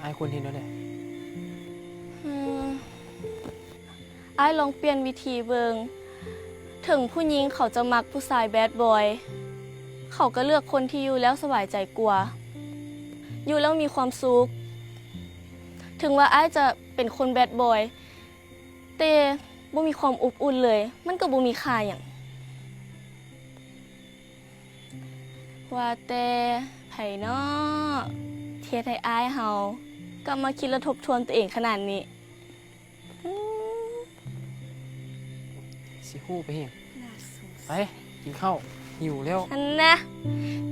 ອ້າຍຄວນເຮັດແນວໃດ? ອືມ, ອ້າຍລອງປ່ຽນວິທີເບິ່ງ. ເຖິງຜູ້ຍິງເຂົາຈະມັກຜູ້ຊາຍແບດບອຍ, ເຂົາກໍເລືອກຄົນທີ່ຢູ່ແລ້ວສະບາຍໃຈກວ່າ, ຢູ່ແລ້ວມີຄວາມສຸກ. ເຖິງວ່າອ້າຍຈະເປັນຄົນແບດບອຍ, ແຕ່ບໍ່ມີຄວາມອົບອຸ່ນເລີຍ, ມັນກໍບໍ່ມີຄ່າຫຍັງ. ວ່າແຕ່ໃຜນໍ ເຮັດໃຫ້ອ້າຍເຮົາກັບມາຄິດ ແລະ ທົບທວນຕົວເອງຂະໜາດນີ້? ອືມ ຊິຮູ້ໄປຫຍັງ? ໜ້າສົງໄສ. ໄປ ກິນເຂົ້າ, ຫິວແລ້ວ. ຫັ້ນນະ,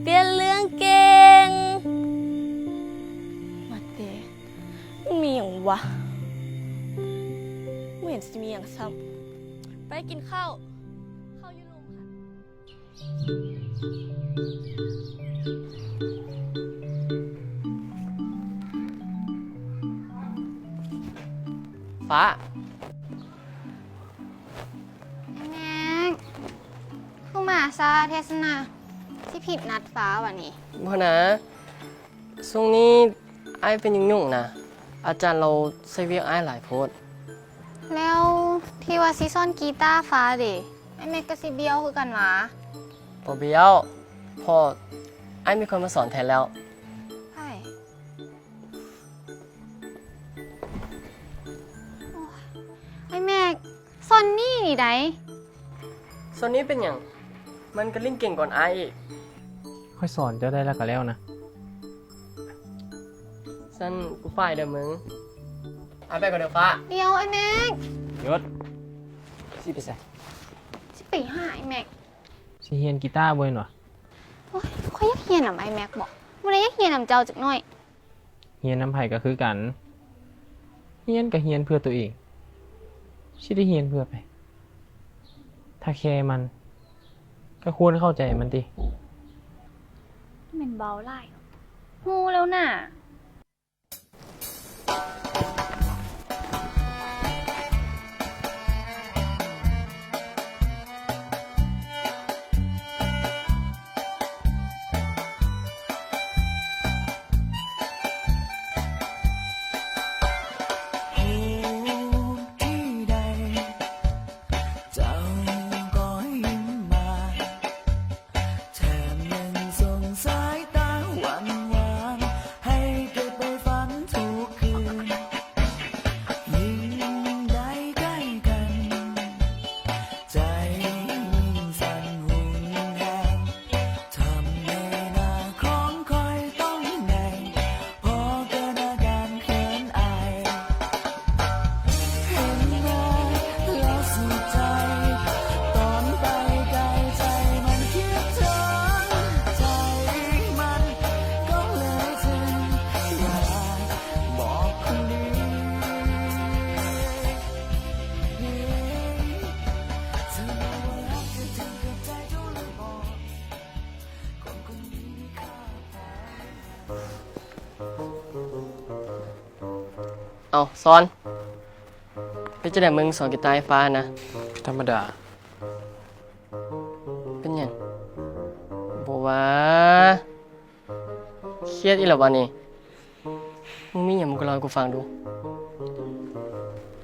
ປ່ຽນເລື່ອງເກັ່ງ. ວ່າແຕ່ ມັນມີຫຍັງວະ? ບໍ່ເຫັນຊິມີຫຍັງຊ້ຳ. ໄປກິນເຂົ້າ, ເຂົ້າຢູ່ໂລງຫັ້ນ. ຟ້າ. ອ້າຍແມັກ, ຄືມາຊ້າແທ້ຊັ້ນນະ? ຊິຜິດນັດຟ້າຫວານີ້? ບໍ່ນາ, ຊ່ວງນີ້ອ້າຍເປັນຫຍຸ້ງໆນະ, ອາຈານລາວໃສ່ວຽກອ້າຍຫຼາຍໂພດ. ແລ້ວທີ່ວ່າຊິສອນກີຕາຟ້າເດ? ອ້າຍແມັກກໍຊິບ້ຽວຄືກັນຫວາ? ບໍ່ບ້ຽວ, ເພາະອ້າຍມີຄົນມາສອນແທນແລ້ວ. ໃຜ? ໂອ້ຍ ອ້າຍແມັກ, ຊອນນີ້ນີ້ໃດ໋. ຊອນນີ້ເປັນຫຍັງ? ມັນກໍຫຼິ້ນເກັ່ງກວ່າອ້າຍອີກ. ຂ້ອຍສອນເຈົ້າໄດ້ແລ້ວກໍແລ້ວນະ. ຊັ້ນກູຝາກເດີມຶງ. ອ້າຍໄປກ່ອນເດີຟ້າ. ດຽວ ອ້າຍແມັກ. ຢຸດ! ຊິໄປໃສ? ຊິໄປຫາອ້າຍແມັກ. ຊິຮຽນກີຕາບໍ່ແມ່ນຫວາ? ໂອ້ຍ ຂ້ອຍຢາກຮຽນນຳອ້າຍແມັກບໍ? ບໍ່ໄດ້ຢາກຮຽນນຳເຈົ້າຈັກໜ້ອຍ. ຮຽນນຳໃຜກໍຄືກັນ, ຮຽນກໍຮຽນເພື່ອຕົວເອງ, ຊິໄດ້ຮຽນເພື່ອໃຜ? ຖ້າແຄ່ມັນ ກໍຄວນເຂົ້າໃຈມັນຕິ. ແມ່ນເວົ້າຫຼາຍ. ຮູ້ແລ້ວນະ. ເອົ້າ ຊອນ ເປັນຈັ່ງໃດ ມຶງສອນກີຕາໃຫ້ຟ້ານະ? ທຳມະດາ. ເປັນຫຍັງ? ບໍ່ວ່າ. ຄຽດອີກແລ້ວວະນີ້. ມຶງມີຫຍັງ ມຶງກໍເລົ່າໃຫ້ກູຟັງດູ.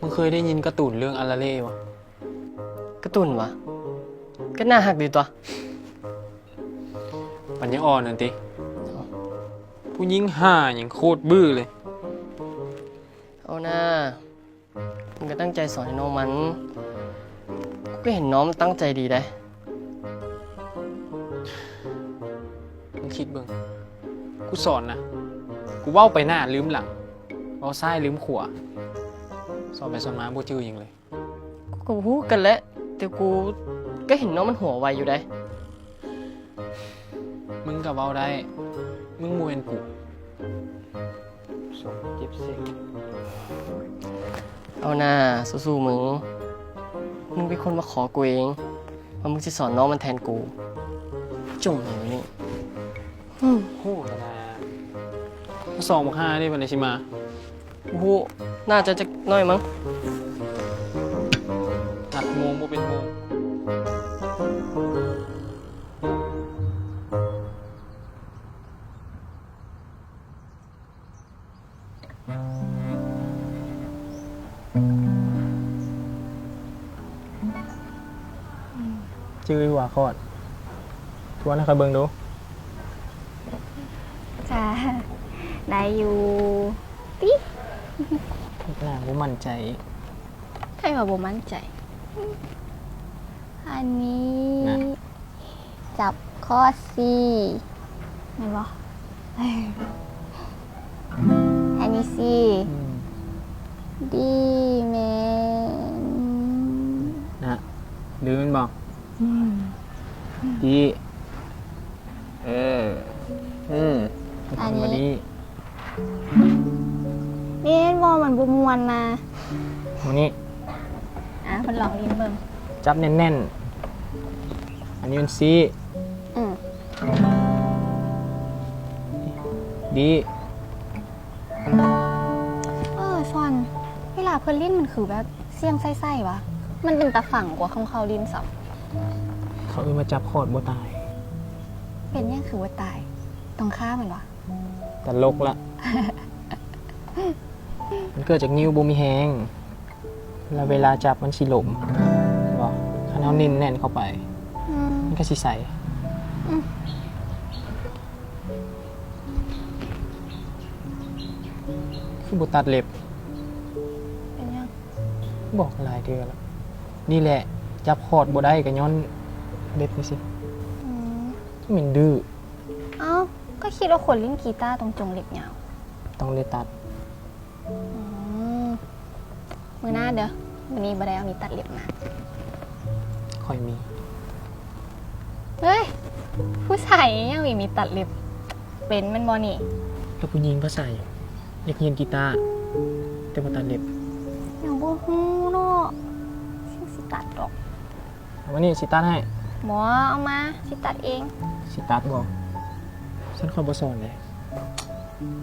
ມຶງເຄີຍໄດ້ຍິນກາຕູນເລື່ອງອາລາເລ່ບໍ່? ກາຕູນຫວາ? ກໍໜ້າຮັກດີຕົວະ. ປັນຍາອ່ອນຫັ້ນຕິ? ຜູ້ຍິງຫ່າຫຍັງໂຄດບື້ເລີຍ. ເອົາໜ້າ. ມຶງກໍຕັ້ງໃຈສອນໃຫ້ນ້ອງມັນ. ກູກໍເຫັນນ້ອງມັນຕັ້ງໃຈດີເດ້. ມຶງຄິດເບິ່ງ, ກູສອນນະ, ກູເວົ້າໄປໜ້າລືມຫຼັງ, ເວົ້າຊ້າຍລືມຂວາ, ສອນໄປສອນມາບໍ່ຈື່ຫຍັງເລີຍ. ກູກໍຮູ້ກັນແຫຼະ, ແຕ່ກູກໍເຫັນນ້ອງມັນຫົວໄວຢູ່ເດ້. ມຶງກໍເວົ້າໄດ້, ມຶງບໍ່ແມ່ນກູ. ສົມຈິບເສັງ. ເອົາໜ້າ, ສູ້ໆ ມຶງ. ມຶງເປັນຄົນມາຂໍກູເອງ ວ່າມຶງຊິສອນນ້ອງມັນແທນກູ. ຈົ່ງຫຍັງນີ້. ຫຶ. ຮູ້ແລ້ວນະ. ສອງບັກຫ້ານີ້ ປານໃດຊິມາ? ບໍ່ຮູ້, ໜ້າຈະຈັກໜ້ອຍມັ້ງ. ນັດໂມງບໍ່ເປັນໂມງ. ຈື່ຢູ່ຫວາຄອດ? ທວນໃຫ້ຂ້ອຍເບິ່ງດູ. ຈ້າ, ໄດ້ຢູ່ຕິ. ໜ້າບໍ່ໝັ້ນໃຈ. ໃຜວ່າບໍ່ໝັ້ນໃຈ? ອັນນີ້ ນະ ຈັບຂໍ້ C ແມ່ນບໍ່? ອັນນີ້ C. ອືມ. D ແມ່ນ ນະ ຫຼືແມ່ນບໍ່? ອືມ. D. ເອີ ອືມ. ອັນນີ້ ນີ້ ນີ້ບໍ່ ມັນບໍ່ມ່ວນນະ. ມານີ້. ອ່າ ເພິ່ນລອງຫຼິ້ນເບິ່ງ. ຈັບແໜ້ນໆ. ອັນນີ້ມັນຊີ້. ອືມ. ດີ. ເອີ ຊອນ ເວລາເພິ່ນຫຼິ້ນມັນຄືແບບສຽງໃສໆຫວະ? ມັນເປັນຕາຟັງກວ່າຂອງເຂົາຫຼິ້ນຊ້ຳ. ເຂົາເອີ້ນວ່າຈັບຄອດບໍ່ຕາຍ. ເປັນຫຍັງຄືບໍ່ຕາຍ? ຕ້ອງຂ້າມັນຫວະ? ຕະຫຼົກລະ. ມັນເກີດຈາກນິ້ວບໍ່ມີແຮງ ແລ້ວເວລາຈັບມັນຊິລົ້ມ ເຫັນບໍ່? ຄັນເຮົາເນັ້ນແໜ້ນເຂົ້າໄປ ອືມ ມັນກໍຊິໃສ. ອືມ ຄືບໍ່ຕັດເລັບ? ເປັນຫຍັງ? ບອກຫຼາຍເທື່ອລະ. ນີ້ແຫຼະ ຈັບຄອດບໍ່ໄດ້ກໍຍ້ອນເລັບນີ້ຊິ. ອືມ ແມ່ນດື້. ເອົ້າ ກໍຄິດວ່າຄົນຫຼິ້ນກີຕາຕ້ອງຈົງເລັບຍາວ. ຕ້ອງໄດ້ຕັດ. ອືມ ມື້ໜ້າເດີ ມື້ນີ້ບໍ່ໄດ້ເອົາມີດຕັດເລັບມາ. ຂ້ອຍມີ. ເຮີ້ຍ ຜູ້ຊາຍຍັງມີມີດຕັດເລັບເປັນແມ່ນບໍ່ນີ້? ແລ້ວຜູ້ຍິງພາສາຫຍັງ ຢາກຮຽນກີຕາ ແຕ່ບໍ່ຕັດເລັບ? ຍັງບໍ່ຮູ້ເນາະ ຊິ ຊິຕັດດອກ. ເອົາມານີ້ ຊິຕັດໃຫ້. ບໍ່ ເອົາມາ ຊິຕັດເອງ. ຊິຕັດບໍ່? ຊັ້ນຂ້ອຍບໍ່ສອນເດ້.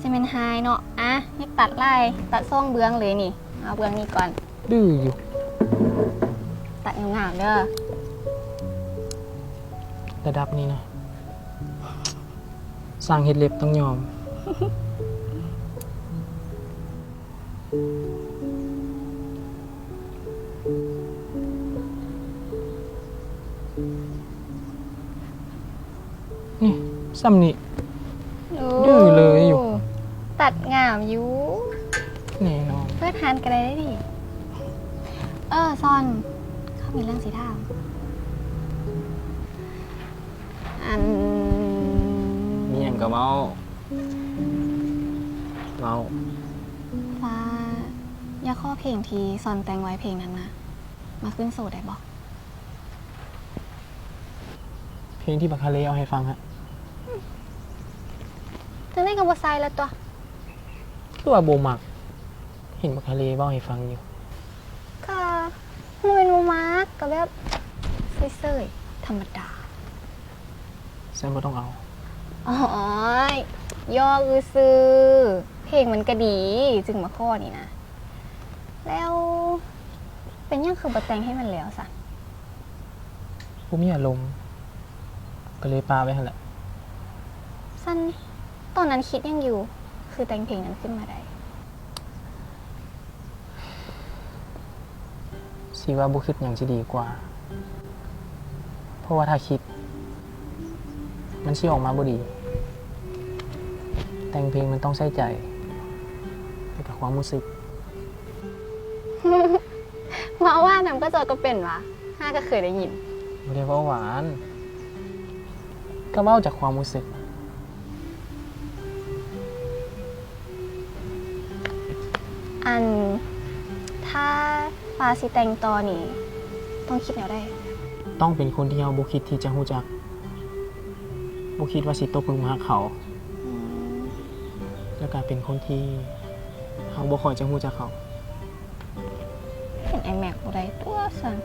ຊິແມ່ນຮ້າຍເນາະ. ອະ ຢາກຕັດຫຼາຍ ຕັດສອງເບື້ອງເລີຍນີ້. ເອົາເບື້ອງນີ້ກ່ອນ. ດື້ຢູ່. ຕັດງາມໆເດີ. ລະດັບນີ້ນະ ຊ່າງເຮັດເລັບຕ້ອງຍອມ. ນີ້ ສ່ຳນີ້. ໂອ້ ດື້ເລີຍຢູ່. ຕັດງາມຢູ່. ແນ່ນອນ. ເປີດຮ້ານກໍໄດ້ເດນີ້. ເອີ ຊອນ, ເຂົາມີເລື່ອງຊິຖາມ. ອັນ ມີຫຍັງກໍເວົ້າ. ເວົ້າ. ຟ້າຢາກຂໍເພງທີ່ຊອນແຕ່ງໄວ້ເພງນັ້ນນະ ມາຂຶ້ນໂຊໄດ້ບໍ່? ເພງທີ່ບັກທະເລເອົາໃຫ້ຟັງຫະ? ຈັ່ງໃດກໍບໍ່ໃສ່ລະຕົວະ. ຄືວ່າບໍ່ມັກ. ເຫັນບັກທະເລເວົ້າໃຫ້ຟັງຢູ່. ກໍບໍ່ແມ່ນບໍ່ມັກ, ກໍແບບເສີຍໆ ທຳມະດາ. ຊັ້ນບໍ່ຕ້ອງເອົາ. ໂອ້ຍ ຢອກຊື່ໆ. ເພງມັນກໍດີ ຈຶ່ງມາຂໍນີ້ນະ. ແລ້ວເປັນຫຍັງຄືບໍ່ແຕ່ງໃຫ້ມັນແລ້ວຊະ? ບໍ່ມີອາລົມ ກໍເລີຍປະໄວ້ຫັ້ນແຫຼະ. ຊັ້ນຕອນນັ້ນຄິດຫຍັງຢູ່ ຄືແຕ່ງເພງນັ້ນຂຶ້ນມາໄດ້? ຊິວ່າບໍ່ຄິດຫຍັງຊິດີກວ່າ, ເພາະວ່າຖ້າຄິດ ມັນຊິອອກມາບໍ່ດີ. ແຕ່ງເພງມັນຕ້ອງໃສ່ໃຈ ແລະ ກະຄວາມຮູ້ສຶກ. ເວົ້າຫວານນຳເຂົາເຈົ້າກໍເປັນຫວາ? ຫາກໍເຄີຍໄດ້ຍິນ. ບໍ່ໄດ້ເວົ້າຫວານ, ກໍເວົ້າຈາກຄວາມຮູ້ສຶກ. ອັນ ຖ້າຟ້າຊິແຕ່ງຕໍ່ນີ້ ຕ້ອງຄິດແນວໃດ? ຕ້ອງເປັນຄົນທີ່ເຮົາບໍ່ຄິດທີ່ຈະຮູ້ຈັກ, ບໍ່ຄິດວ່າຊິຕົກຫຼຸມຮັກເຂົາ. ອືມ. ແລ້ວກະເປັນຄົນທີ່ເຮົາບໍ່ຄ່ອຍຈະຮູ້ຈັກເຂົາ. ເປັນອ້າຍແມັກບໍ່ໄດ້ຕົວະຊັ້ນ.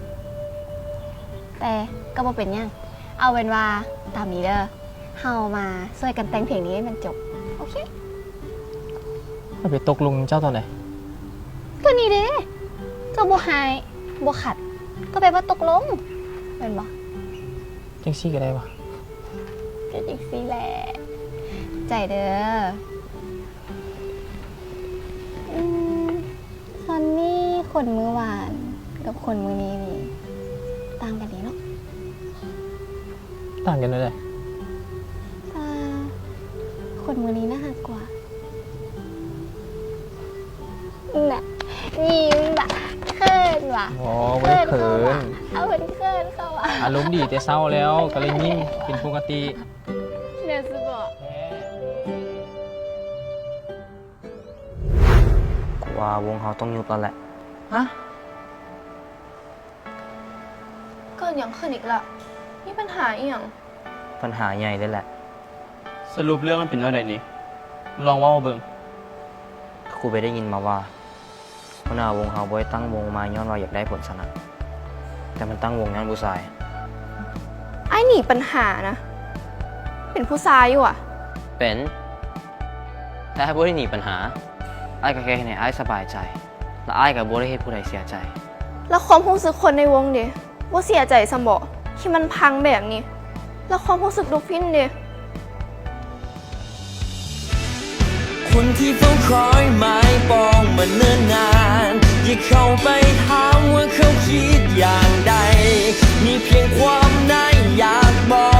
ແຕ່ກໍບໍ່ເປັນຫຍັງ, ເອົາເປັນວ່າຕາມນີ້ເດີ, ເຮົາມາຊ່ວຍກັນແຕ່ງເພງນີ້ໃຫ້ມັນຈົບ. ໂອເຄ? ຂ້ອຍໄປຕົກລົງນຳເຈົ້າຕອນໃດ? ກໍນີ້ເດ້, ເຈົ້າບໍ່ຮ້າຍ ບໍ່ຂັດ ກໍແປວ່າຕົກລົງ ແມ່ນບໍ່? ຈັ່ງຊີ້ກໍໄດ້ຫວາ? ກໍຈັ່ງຊີ້ແຫຼະ. ໃຈເດີ. ອືມ ຊອນນີ້ຄົນມື້ວານກັບຄົນມື້ນີ້ນີ້ຕ່າງກັນເດເນາະ. ຕ່າງກັນແນວໃດ? ກະຄົນມື້ນີ້ໜ້າຮັກກວ່າ. ນະ ຍິ້ມບະ ເຂີນຫວາ? ໂອ້ ບໍ່ໄດ້ເຂີນ. ເອົາເພິ່ນເຂີນເຂົ້າຫວາ? ອາລົມດີແຕ່ເຊົ້າແລ້ວ ກໍເລີຍຍິ້ມເປັນປົກກະຕິ. ແມ່ນຊິບໍ? ແທ້. ກູວ່າວົງເຮົາຕ້ອງຍຸບແລ້ວແຫຼະ. ຮະ? ເກີດຫຍັງຂຶ້ນອີກລະ? ມີບັນຫາອີ່ຫຍັງ? ບັນຫາໃຫຍ່ເລີຍແຫຼະ. ສະຫຼຸບເລື່ອງມັນເປັນແນວໃດນີ້? ລອງເວົ້າມາເບິ່ງ. ກູໄປໄດ້ຍິນມາວ່າ ຫົວໜ້າວົງເຮົາບໍ່ໄດ້ຕັ້ງວົງມາຍ້ອນວ່າຢາກໄດ້ຜົນຊະນະ, ແຕ່ມັນຕັ້ງວົງຍ້ອນຜູ້ຊາຍ. ອ້າຍໜີບັນຫານະ? ເປັນຜູ້ຊາຍຢູ່ຫວາ? ເປັນ. ແຕ່ອ້າຍບໍ່ໄດ້ໜີບັນຫາ, ອ້າຍກໍແຄ່ເຮັດໃຫ້ອ້າຍສະບາຍໃຈ ແລະ ອ້າຍກໍບໍ່ໄດ້ເຮັດຜູ້ໃດເສຍໃຈ. ແລ້ວຄວາມຮູ້ສຶກຄົນໃນວົງເດ? ບໍ່ເສຍໃຈຊ້ຳບໍ ທີ່ມັນພັງແບບນີ້? ແລ້ວຄວາມຮູ້ສຶກດູຟິນເດ? ຄົນທີ່ເຝົ້າຄອຍໝາຍປອງມາເນີນນານ ຢ່າເຂົ້າໄປຖາມວ່າເຂົາຄິດຢ່າງໃດ, ມີພຽງຄວາມໃນຢາກບອກ